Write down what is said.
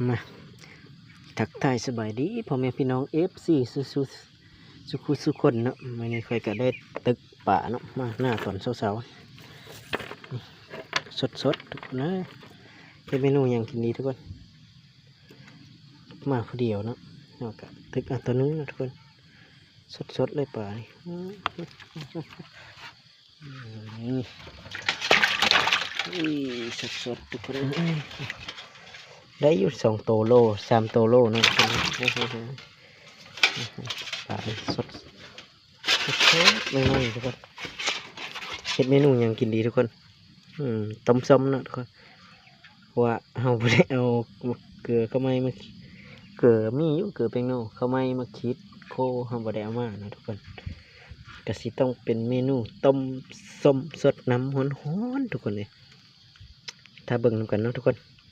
ມາ ທັກທາຍສະບາຍດີພໍ່ແມ່ພີ່ນ້ອງເອັຟຊີ ສູ່ໆ ສູ່ຄູ່ສູ່ຄົນເນາະ. ມື້ນີ້ຂ້ອຍກໍໄດ້ຕຶກປາເນາະ ມາໜ້າຕອນເຊົ້າໆ ສົດໆ ທຸກຄົນເອີຍ. ເຮັດເມນູຫຍັງກິນດີທຸກຄົນ? ມາຜູ້ດຽວເນາະ ເຮົາກໍຕຶກເອົາຕົວໜຶ່ງເນາະທຸກຄົນ. ສົດໆ ເລີຍປານີ້ ອືມ ນີ້ ນີ້ ສົດໆ ທຸກຄົນເອີຍ. ໄດ້ຢູ່ສອງໂຕໂລ ສາມໂຕໂລເນາະທຸກຄົນ. ປານີ້ສົດ ສົດໆ ໃໝ່ໆ ທຸກຄົນ. ເຮັດເມນູຫຍັງກິນດີທຸກຄົນ? ອືມ ຕົ້ມສົ້ມເນາະທຸກຄົນ ເພາະວ່າເຮົາບໍ່ໄດ້ເອົາເກືອ ເຂົ້າໄມ້ມາ ເກືອມີຢູ່ ເກືອແປ້ງນົວ ເຂົ້າໄມ້ ໝາກຂີດ ໂຄ ເຮົາບໍ່ໄດ້ເອົາມາເນາະທຸກຄົນ. ກະຊິຕ້ອງເປັນເມນູຕົ້ມສົ້ມສົດນ້ຳຮ້ອນໆ ທຸກຄົນເອີຍ. ຖ້າເບິ່ງນຳກັນເນາະທຸກຄົນ.